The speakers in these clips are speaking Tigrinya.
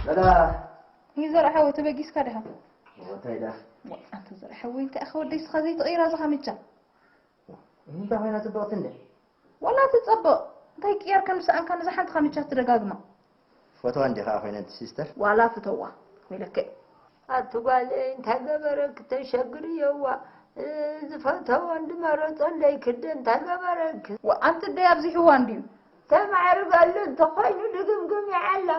በላ። ይዘርዓ ሓወይ ተበጊስካ ዲኻ? እንታይ ዳ? ኣንተ ዘርዓ ሓወይ እንታይ ኣኸ ወደይ ስኻ ዘይትቕይራ ዝኻ ምቻ? እንታይ ኮይና ጽብቕቲ እንደ? ዋላ ትጸብቕ። እንታይ ቅየር ከም ዝሰኣንካ ንዛ ሓንቲ ኻምቻ ትደጋግማ። ፈተዋ እንዲኻ ኮይነ እቲ ሲስተር? ዋላ ፍተዋ። ወይለከ። ኣቲ ጓለይ እንታይ ገበረክ ተሸግሪ የዋ። ዝፈተዎ እንድመረጸለይ ክደ እንታይ ገበረክ? ወ-፣ ኣንቲ ደይ ኣብዚሕዋ እንድዩ። ተማዕርገሉ እንተኾይኑ ድግምግም ይዓላ።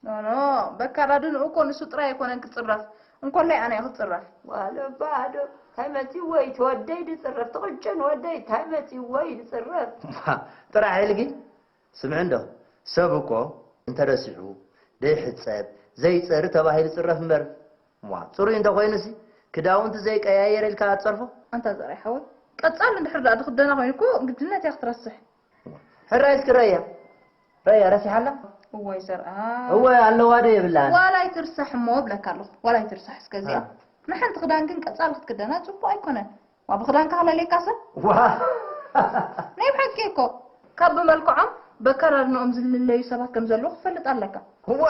ኖ፣ ኖ፣ በካራ ድንኡ እኮ ንሱ ጥራይ ኣይኮነን ክጽረፍ። እንኮላይ ኣነ እየ ክጽረፍ። ዋለ ባዶ። እንታይ መጺዎ እዩ እቲ ወደይ ድጽረፍ? ትቕጭን ወደይ እንታይ መጺዎ እዩ ድጽረፍ? ጥራሕ ኢልጊ? ስምዒ እንዶ፣ ሰብ እኮ እንተረሲዑ፣ ደይሕጸብ፣ ዘይጸሪ ተባሂሉ ይጽረፍ እምበር። ዋ፣ ጽሩይ እንተኾይኑሲ፣ ክዳውንቲ ዘይቀያየር ኢልካ ኣትጸርፎ? ኣንታ ዘርኣይ ሓወይ፣ ቀጻል እንድሕር ደኣ ድኽደና ኮይኑ እኮ ግድነት እያ ክትረስሕ። ሕራይ እስኪ ረያ። ረያ ረሲሓ ኣላ? እወ ይዘርኣ። እወ ኣለዋ ዶ የብላን? ዋላ ኣይትርሳሕ እሞ እብለካ ኣለኹ። ዋላ ኣይትርሳሕ እስከ እዚኣ። እ። ንሓንቲ ክዳን ግን ቀጻሊ ክትክደና ጽቡቕ ኣይኮነን። ዋ ብኽዳንካ ክለልየካ ሰብ? ዋ። ናይ ብሓቂ እኮ። ካብ ብመልክዖም በከራርንኦም ዝልለዩ ሰባት ከም ዘለዉ ክትፈልጥ ኣለካ። ዋ።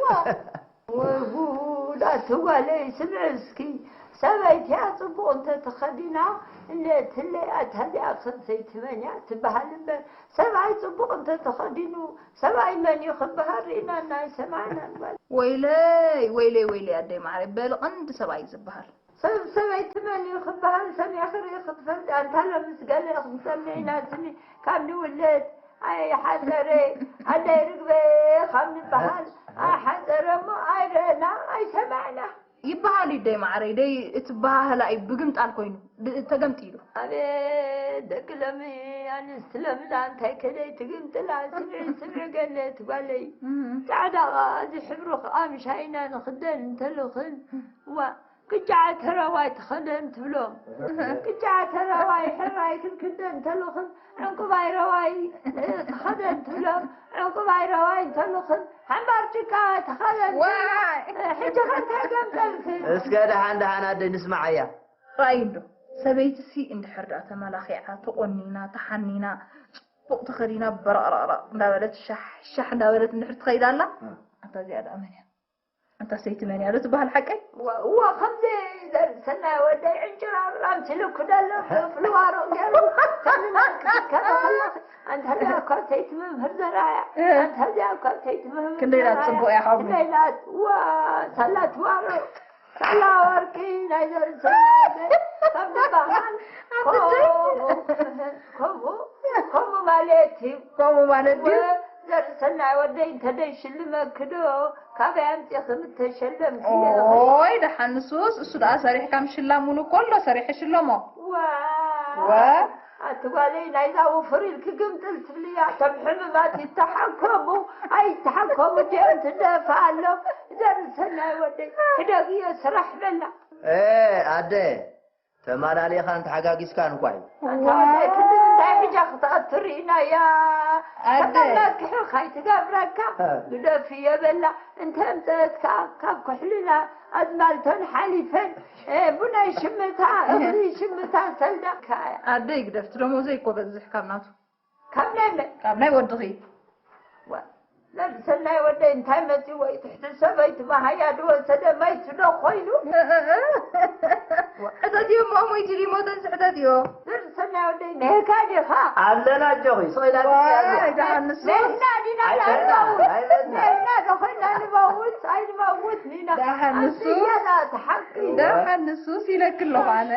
ዋ። ወይ ጉድ፣ ኣቲ ጓለይ፣ ስምዒ እስኪ፣ ሰበይትያ ጽቡቕ እንተተኸዲና፣ እንደ ትለይ ኣታ እዚኣ ከም ሰይቲ መን እያ ትበሃል እምበር፣ ሰብኣይ ጽቡቕ እንተተኸዲኑ፣ ሰብኣይ መን እዩ ክበሃል ርኢናና ኣይሰማዕናን ጓል። ወይለይ፣ ወይለይ፣ ወይለይ ኣደይ ማዕረይ፣ በሊ ቀንዲ ሰብኣይ እዩ ዝበሃል። ሰብ ሰበይቲ መን እዩ ክበሃል ሰሚዕኺ ርኢኺ ትፈልጢ? ኣንታ ሎምስ ገለ ክንሰምዕ ኢና ስኒ ካብ ንውለድ ኣይሓጸረ ኣደይ ርግበ ካብ ንበሃል ኣይሓጸረ እሞ ኣይረአና ኣይሰማዕና። ይበሃል እዩ ደይ ማዕረይ፣ ደይ እትበሃህላ እዩ ብግምጣል ኮይኑ ድ-፣ ተገምጢሉ። ኣቤት ደቂ ሎሚ ኣንስቲ ሎሚ ዳ እንታይ ከደይ ትግምጥላ ስምዒ ስምዒ ገለ ትጓለይ እህ። ጻዕዳ ኸኣ እዚ ሕብሩ ኸኣ ምሻይና ንኽደን እንተልኽን ዋ ቅጫ ተረዋይ ትኸደን ትብሎም። ቅጫ ተረዋይ ሕራይ ክንክደን እንተልኽን ዕንቁባይ ረዋይ ትኸደን ትብሎም። ዕንቁባይ ረዋይ እንተልኽን ሓምባር ጭቃ ትኸደን ትብሎም። ዋይ! ሕጂ ኸ እንታይ ገምጠልክን? እስከ ደሓን ደሓን ኣደይ ንስማዓያ። ራእይ እንዶ ሰበይትሲ እንድሕር ደኣ ተመላኺዓ፣ ተቖኒና፣ ተሓኒና፣ ጽቡቕ ተኸዲና፣ በረቕረቕረቕ እንዳበለት፣ ሻሕ ሻሕ እንዳበለት እንድሕር ትኸይድ ኣላ፣ እ። ኣንታ እዚኣ ደኣ መን እያ? ኣንታ ሰይቲ መን እያ ዶ ትበሃል ሓቀይ? እዋ፣ እዋ፣ ከምዚ ዘር-፣ ሰናይ ወደይ ዕንጭራር ኣምሲሉ ክደሎ፣ ፍልዋሮ ገይሩ፣ ከምዚ ናብ ክትከደ ከለኺ፣ ኣንታ እዚኣ እኳ ሰይቲ መምህር ዘርኣያ፣ እ። ኣንታ እዚኣ እኳ ሰይቲ መምህር ክንደይ ኢላ ዘርኣያ፣ ጽቡቕ እያ ሓወይ። ክንደይ ኢላ፣ እዋ፣ ሳላ ትዋሮ፣ ሳላ ወርቂ ናይ ዘር-፣ ሰናይ ወደይ፣ ከም ዝበሃል፣ ኣትተይ። ከምኡ፣ ከምኡ፣ ከምኡ ማለት እዩ። ከምኡ ማለት ድዩ? እወ፣ ዘርእሰናይ ወደይ እንተ ደይሽልመኪ ዶ ካበይ ኣምጺእኺ ምተሸለምኪ? ኦይ፣ ደሓን ንሱስ፣ እሱ ደኣ ሰሪሕካ ምሽላም እውን እኮ ኣሎ፣ ሰሪሐ ሽለሞ። ዋ፣ ዋ። ኣቲ ጓለይ ናይዛ ውፍር ኢልኪ ግምጥል ትብልያ፣ እቶም ሕሙማት ይተሓከሙ፣ ኣይተሓከሙ ድዮም ትደፋ ኣሎ። ዘርእሰናይ ወደይ፣ ሕደግዮ ስራሕ በላ። ኤ፣ ኣደ፣ ተማላሊኻን ተሓጋጊዝካን እኳ እዩ። ኣታ ወደይ ክንዲ ምንታይ ብጃ ክትኣቱ ርኢናያ? ኣደ። ተመላኪሑ ካይትገብረካ እ። ግደፍ የበላ። እንተ ኣምፀአትካ ካብ ኩሕልና ኣዝማልቶን ሓሊፈን፣ እ፣ ቡናይ ሽምታ፣ እኽሊ ሽምታ ሰልዳካ እያ። ኣደ ይግደፍ፣ እቲ ደሞዘይ እኮ በዝሕ ካብ ናቱ። ካብ ናይ መን? ካብ ናይ ወድኺ። ዋ፣ ዘርእሰናይ ወደይ እንታይ መፂዎ እዩ? ትሕቲ ሰበይቱ መሃያ ድወሰደ መይቱ ዶ ኮይኑ? ሕተትዮ እሞ ሞይቱ ድዩ ሞተን ስሕተትዮ? ዘርእሰናይ ወደይ ነሄካ ዲኻ? ኣለና ኣጆኺ፣ ስቕ ኢላ ዋይ፣ ትፅሊ ኣላ። ደሓን ንሱ። ነህና ዲና ኣይበልና፣ ንመውት? ኣይበልና። ነህና ዶ ኮይና ንመውት? ኣይንመውት ኒና። ደሓን ንሱ። ኣንስያና እቲ ሓቂ። ደሓን ንሱስ ኢለኪ ኣለኹ ኣነ።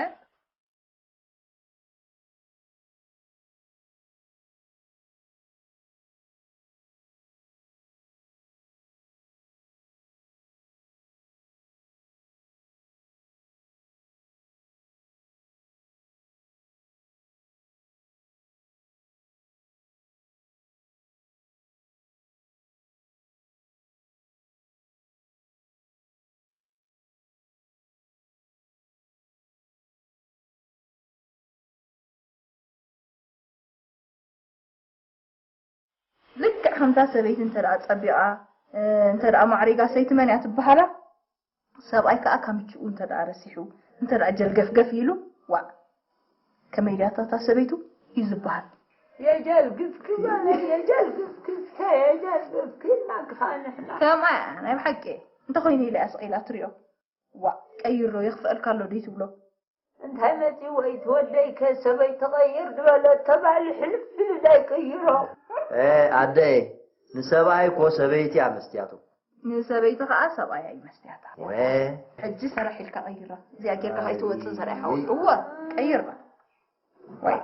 ልክዕ ከምታ ሰበይቲ እንተ ደኣ ጸቢቓ፣ እ፣ እንተ ደኣ ማዕሪጋ ሰይቲ መን እያ ትበሃላ? ሰብኣይ ከኣ ካምችኡ እንተ ደኣ ረሲሑ፣ እንተ ደኣ ጀልገፍገፍ ኢሉ፣ ዋእ፣ ከመይ ድያ እታ ሰበይቱ እዩ ዝበሃል? የጀልግፍኪ በለ፣ የጀልግፍኪ፣ እስከ የጀልግፍኪ ኢልና ከማያ ናይ ብሓቂ እንተኾይኑ ኢለ እያ ስቕ ኢላ ትሪኦ። ዋ ቀይሮ የኽፍአልካ ኣሎ ድዩ ትብሎ? እንታይ መፂ ወይ ትወደይ ከሰበይ ትቐይር ዝበለ ተባሊ ሕልፍ ኢሉ ዳይ ቅይሮ። ኣደይ ንሰብኣይ እኮ ሰበይቲ እያ መስትያቱ። ንሰበይቲ ከዓ ሰብኣያ እዩ መስትያታ። ወ ሕጂ ሰራሕ ኢልካ ቀይራ። እዚኣ ጌርካ ከይትወፅእ ዘርኣይ ሓወይ። እወ ቀይራ። ወይ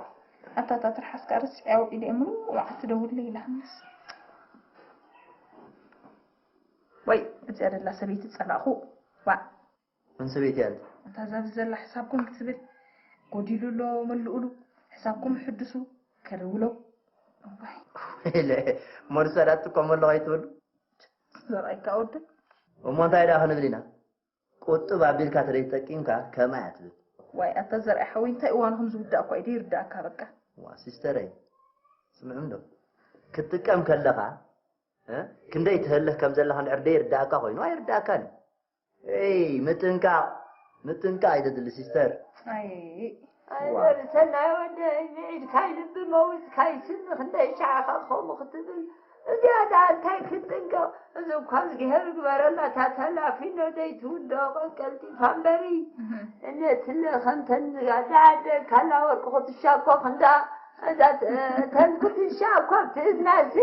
ኣታ እታ ትርሓስ ከዓ ረሲዐ ውዒለ እየ ምሉእ መዓልቲ ደውልለይ ኢላ ሃምስ። ወይ እዚኣ ደላ ሰበይቲ ፀላእኹ። ዋዕ መን ሰበይቲ እያ? እታ ዛዚ ዘላ ሕሳብኩም ክትብል ጎዲሉ ኣሎ መልኡሉ። ሕሳብኩም ሕድሱ። ከደውሎ። እዋይ ኢለ ሞልሳ ዳትጥቀመሉ ከይትብሉ። ዘርኣይካ ወደ እሞ እንታይ ደኣ ክንብል ኢና? ቁጥብ ኣቢልካ ተደይተጠቂምካ ከማይ እያ ትብል። ዋይ ኣታ ዘርኣይ ሓወይ እንታይ እዋኑ ከም ዝውዳእ እኳ እዩ ይርዳእካ በቃ። ዋ ሲስተረይ ስምዕም ዶ ክትጥቀም ከለኻ እ? ክንደይ ትህልኽ ከም ዘለኻ እንድሕር ደይርዳእካ ኮይኑ ኣይርዳእካን እዩ። እይ ምጥንቃቕ ምጥንቃቕ እዩ ዘድሊ ሲስተር። ኣይ ኣይ ዘርሰናይ ወደይ ምዒድካይ ልቢ መዊፅካይ ስኒ ክንደይ ሻዕኻ ከምኡ ክትብል እዚኣ ደኣ እንታይ ክትጥንቀቕ እዚ እኳ እዝግሄር ግበረላ እታ ተላፊኖ ደይትውደኦ ቀልጢፋ እምበሪ እነትለ ከምተን ዝጋዳ ዓደ ካላ ወርቂ ክትሻኮ ክንዳ እዛ ተን ክትሻ እኳ ብትእዝናሲ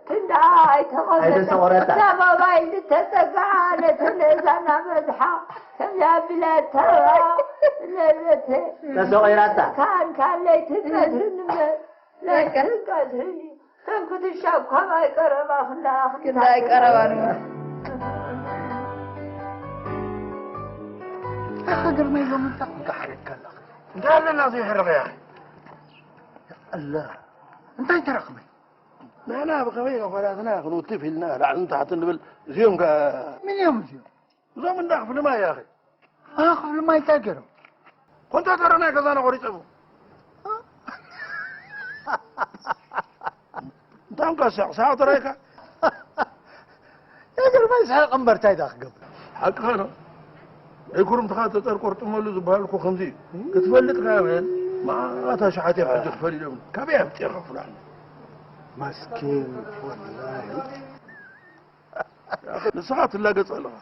ክንዳ ኣይተቆረጠ ኣይተቆረጠ። እታ ሞባይል ዝተፀግዓ ነተን እዛ ናበዝሓ ከምዚ ኣቢላ ተባ ነበተ ተሰቂራታ። ካን ካለይ ትቀትህኒ እምበር ለክን ቀትህኒ ተን ክትሻ እኳ ማይ ቀረባ ክንዳ ክንዳይ ቀረባ ነው። ኣኸ ግርማይ ሎም እንታይ ኮንካ ሓሪድካ ኣለኻ? እንታይ ኣለና ዘይሕርቕ እያ? ኣላ እንታይ ተረኽበ? ንሕና ብኸመይ ነኾራትና ክንውትፍ ኢልና ላዕልን ታሕትን ንብል እዚኦም ከ ምን እዮም እዚኦም? እዞም እንዳ ክፍሊ ማይ ያኸ ኣኸ ክፍሊ ማይ እንታይ ገይሮም? ኮንታተሮ ናይ ገዛና ቆሪፀሙ እንታም ከስቕ ሳቕ ተራይካ ነገር ማይ ሳቕ እምበር እንታይ ዳ ክገብር ሓቅኻ ነው ናይ ኩርምትኻ ተጠርቆርጥመሉ ዝበሃል እኮ ከምዚ እዩ ክትፈልጥ ካበን ማታ ሸሓት እዮም ሕጂ ክፈሊዶም ካበይ ኣምፅእኻ ፍላን መስኪን ወላሂ ንስኻ ትላገፅ ኣለኻ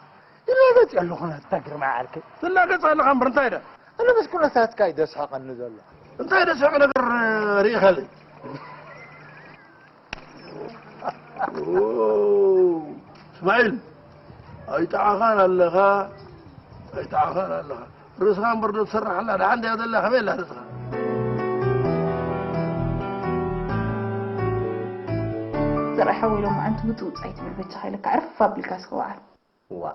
ይላገፅ ኣለኹ ናትካ ግርማ ዓርከይ ትላገፅ ኣለኻ እምበር እንታይ ዳ እነ ምስ ኩነታትካ እዩ ደስሓቐኒ ዘሎ እንታይ ደስሕቕ ነገር ርኢኻለይ እስማዒል ኣይጠዓኻን ኣለኻ ኣይጠዓኻን ኣለኻ ርእስኻ እምበር ዶ ትሰርሕ ኣላ ደሓን ድያ ዘላ ከመይ ኣላ ርእስኻ ዘርኣይ ሓወይ ሎማዓንቲ ውፅእ ውፅእ ኣይትበል በጃኻ ኢለካ ዕርፍ ኣቢልካ እስኪ ወዓል ዋ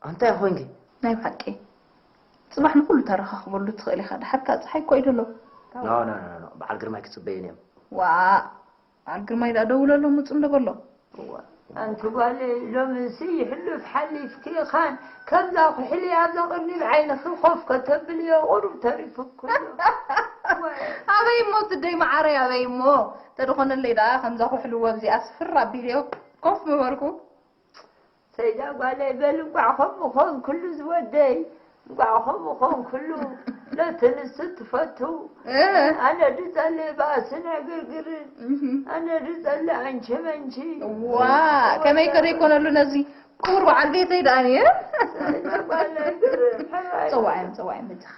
እንታይ ኾንኪ ናይ ብሓቂ ፅባሕ ንኩሉ ተረኻኽበሉ ትኽእል ኢኻ ድሓር ከዓ ፀሓይ እኮ እዩ ደሎ ኖ ኖ ኖ ኖ በዓል ግርማይ ክፅበዩን እዮም ዋ በዓል ግርማይ ደኣ ደውለሎም ውፁ እንዶ በሎ ኣንቲ ጓለይ ሎምሲ ሕሉፍ ሓሊፍኪ ኢኻን ከምዛ ኩሕሊ ኣብዛ ቅድሚ ብዓይንኺ ኮፍ ከተብልዮ ቁሩብ ተሪፉኪ ኣሎ ኣበይ እሞ ትደይ መዓረይ ኣበይ እሞ ተድኾነለይ ደኣ ከምዛ ኩሕሊ ወብዚኣ ስፍር ኣቢልዮ ኮፍ ምበልኩ ሰይዳ ጓለይ በል እንቋዕ ከምኡ ኾንክሉ ዝወደይ እንቋዕ ከምኡ ኾንክሉ ነቲ ንሱ ትፈቱ ኣነ ድጸሊ ባእስን ዕግርግርን ኣነ ድጸሊ ኣንቺ መንቺ ዋ ከመይ ከደይኮነሉ ነዚ ክቡር በዓል ቤተይ ደኣ እየ ሰይዳ ጓለይ ግርም ሕራይ ፀዋዕዮም ፀዋዕዮም በጃኻ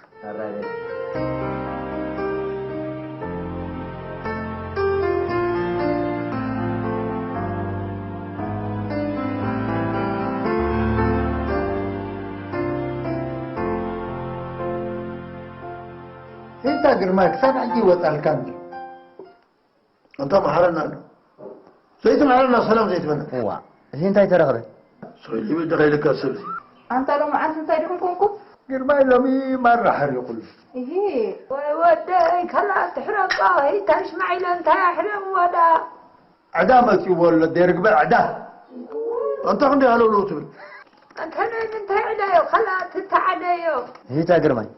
ሴታ ግርማይ ክሳብ ሕጂ ይወፃልካ እንዲ ኣንታ መሓረና ኣሎ ዘይትምሓረና ሰላም ዘይትበለ እዋ እዚ እንታይ ተረኽበ ሰይሊ በጃ ከይልካ ሰብ ኣንታ ሎመዓንቲ እንታይ ድኹም ኮንኩ ግርማይ ሎሚ ማራ ሓሪቑሉ ይሄ ወይ ወደይ ከላ ትሕረቃ ሂታ ሽማዒለ እንታይ ኣሕረም ወዳ ዕዳ መፂዎ ኣሎ ደርግበ ዕዳ ኣንታ ክንደይ ሃለውለው ትብል ኣንተ ናይ ምንታይ ዕዳ ዮ ከላ ትተዓደ ዮ ሂታ ግርማይ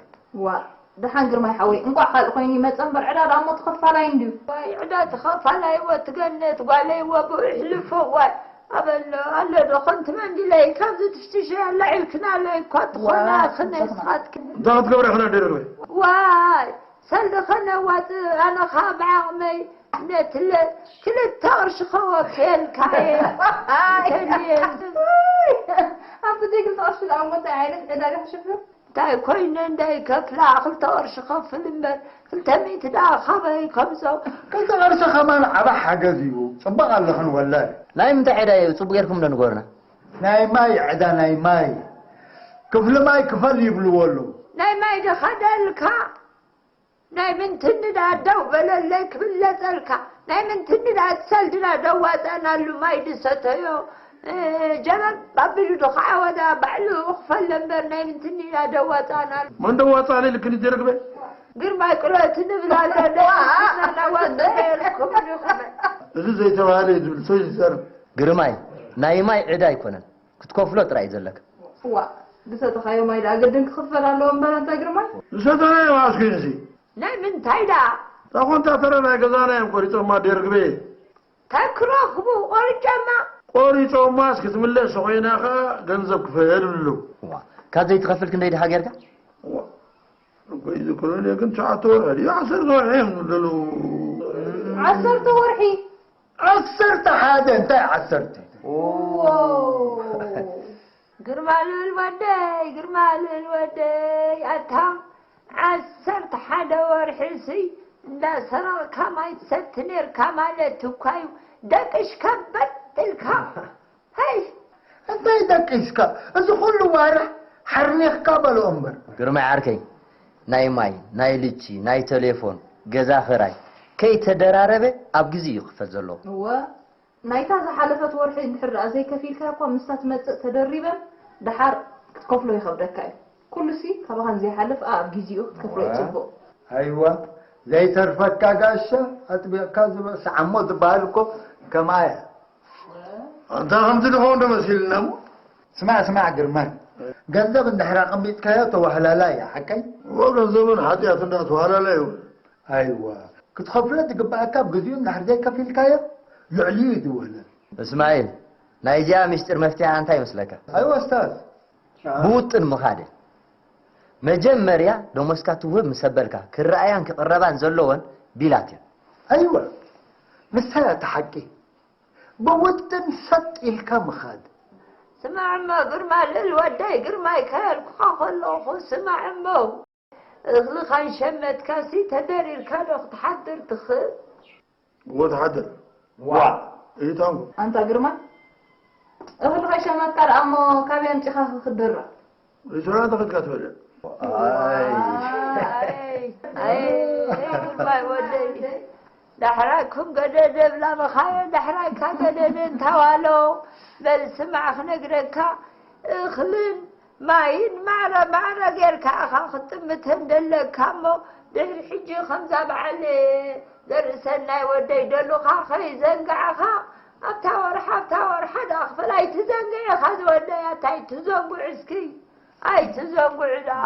ዋ ደሓን ግርማይ ሓወይ እንቋዕ ካልእ ኮይኑ ይመፀ እምበር ዕዳ ዳሞ ተኸፋላይ እንድዩ ዋይ ዕዳ ተኸፋላይ ወ ትገነት ጓለይ ወ ብኡ ይሕልፎ ዋይ ኣበሎ ኣሎ ዶ ከምቲ መንዲለይ ካብዚ ትሽትሽ ኣለዒልክናለይ እኳ ትኾና ክነይ ስኻትክ እንታይ ክትገብረ ክነደረግበ ዋይ ሰልዲ ከነዋፅእ ኣነ ኸዓ ብዓቕመይ ነትለ ክልተ ቅርሺ ከወክየልካ እየ። እንተልየ ኣብቲ ክልተ ቅርሺ ደኣ እሞ እንታይ ዓይነት ዕዳ ዶ ክሽፍን? እንታይ ኮይነ እንዳይ ከፍላ ክልተ ቅርሺ ከፍል እምበር ክልተ ሚእቲ ደኣ ካበይ ከምዞ? ክልተ ቅርሺ ከማን ዓባ ሓገዝ እዩ። ጽቡቕ ኣለኽን ወላሂ። ናይ ምንታይ ዕዳ እዩ ጽቡቕ ጌርኩም ዶ ንገሩና? ናይ ማይ ዕዳ ናይ ማይ ክፍሊ ማይ ክፈል ይብልዎ ኣለዉ። ናይ ማይ ዶ ከደልካ? ናይ ምንትኒ ደኣ ደው በለለይ ክብለጸልካ ናይ ምንትኒ ደኣ ሰልዲ ደኣ ደዋጸእናሉ ማይ ድሰተዮ ጀበብ ኣቢሉ ዶ ከዓ ወዳ ባዕሉ ክፈለ እምበር ናይ ምንትኒ ደኣ ደዋጸእናሉ መን ደዋጻእለ ኢልክኒ ጀርግበ ግርማይ ቅሎት ንብል ኣለና ናዋጸ ነርኩም ንኹመ እዚ ዘይተባህለ እዩ ዝብል ሰው ይዘርብ ግርማይ ናይ ማይ ዕዳ ኣይኮነን ክትከፍሎ ጥራይ እዩ ዘለካ። እዋ ዝሰተኻዮ ማይ ደኣ ግድን ክኽፈል ኣለዎ እምበር ኣንታ ግርማይ። ዝሰተናዮ ኣስኪ ንሲ ናይ ምንታይ ደኣ? እታ ኮንታተረ ናይ ገዛና እዮም ቆሪጾማ ኣደ ርግበየ። እንታይ ክረኽቡ ቆሪጨማ? ቆሪጾማ እስኪ ትምለስ ተኾይና ኸኣ ገንዘብ ክፈል ይብሉ ኣለዉ። እዋ ካብ ዘይትኸፍል ክንደይ ድኻ ጌርካ? እዋ እኮ ይዝክሮ እየ ግን ትሽዓተ ወርሒ ድዩ ዓሰርተ ወርሒ እዮም ዝብሉ ኣለዉ። ዓሰርተ ወርሒ? ዓሰርተ ሓደ እንታይ ዓሰርተ ግርማ ልብል ወደይ ግርማ ልብል ወደይ ኣታ ዓሰርተ ሓደ ወርሒ ሲ እንዳሰረቕካ ማይ ትሰቲ ነርካ ማለት እኳ እዩ ደቅሽካ በጥ ኢልካ ሀይ እንታይ ደቂስካ እዚ ኩሉ ዋርሕ ሓርኒኽካ በልኦ እምበር ግርማይ ዓርከይ ናይ ማይ፣ ናይ ልቺ፣ ናይ ተሌፎን፣ ገዛ ኽራይ ከይተደራረበ ኣብ ግዜ እዩ ክኽፈል ዘለዎ። እወ ናይታ ዝሓለፈት ወርሒ እንድሕር ደኣ ዘይከፊልካያ እኳ ምስታ ትመጽእ ተደሪበን ደሓር ክትከፍሎ ይኸብደካ እዩ። ኩሉሲ ካባኻ ንዘይሓልፍ ኣብ ጊዜኡ ክትከፍሎ እዩ ጽቡቕ። ኣይዋ ዘይተርፈካ ጋሻ ኣጥቢቕካ ዝበእሲ ዓሞ ትበሃል እኮ ከምኣ እያ። ኣንታ ከምዚ ንኸውን ዶ መሲልና እሞ ስማዕ ስማዕ ግርማይ፣ ገንዘብ እንድሕር ኣቐሚጥካዮ ተዋህላላ እያ፣ ሓቀይ? እወ ገንዘብን ሓጢኣትን ደኣ ተዋህላላ ይኸውን። ኣይዋ፣ ክትኸፍሎ ዝግብኣካ ኣብ ግዜኡ እንድሕር ዘይከፊልካዮ ልዕሊኡ እዩ ዝውህለል። እስማዒል፣ ናይዚኣ ሚስጢር መፍትሒኣ እንታይ ይመስለካ? ኣይዋ ስታዝ። ብውጥን ምኻድ እያ። መጀመርያ ደሞዝካ ትውህብ ምስ ኣበልካ ክረኣያን ክቕረባን ዘለወን ቢላት እየን። ኣይዋ፣ ንሳ እያ እቲ ሓቂ። ብውጥን ሰጥ ኢልካ ምኻድ። ስማዕ እሞ ግርማ ልል ወደይ ግርማይ ከልኩኻ ከለኹ ስማዕ እሞ እኽልኻን ሸመትካሲ ተደሪርካ ዶ ክትሓድር ትኽእል? እወ ትሓድር። ዋእ! ኢታንጎ። ኣንታ ግርማ እኽሊ ከይሸመትካ ደኣ እሞ ካበይ ኣምጺኻ ክትድርር? ሪስቶራንት ከድካ ትበልዕ። ኣይ ኣይ ግርማይ ወደይ ዳሕራይ ከም ገደደ ብላ መኻዮ ዳሕራይ ካብ ገደደ እንታዋሎ በል ስማዕ ክነግረካ እኽልን ማይን ማዕረ ማዕረ ጌርካ ኢኻ ክትጥምተን ደለካ እሞ ድሕሪ ሕጂ ከምዛ በዓል ዘርእሰናይ ወደይ ደሉኻ ከይዘንጋዕኻ ኣብታ ወርሓ ኣብታ ወርሓ ደኣ ክፈል ኣይትዘንግዕ ኢኻ ዝወደይ ኣታ ኣይትዘንጉዕ እስኪ ኣይትዘንጉዕ ደኣ።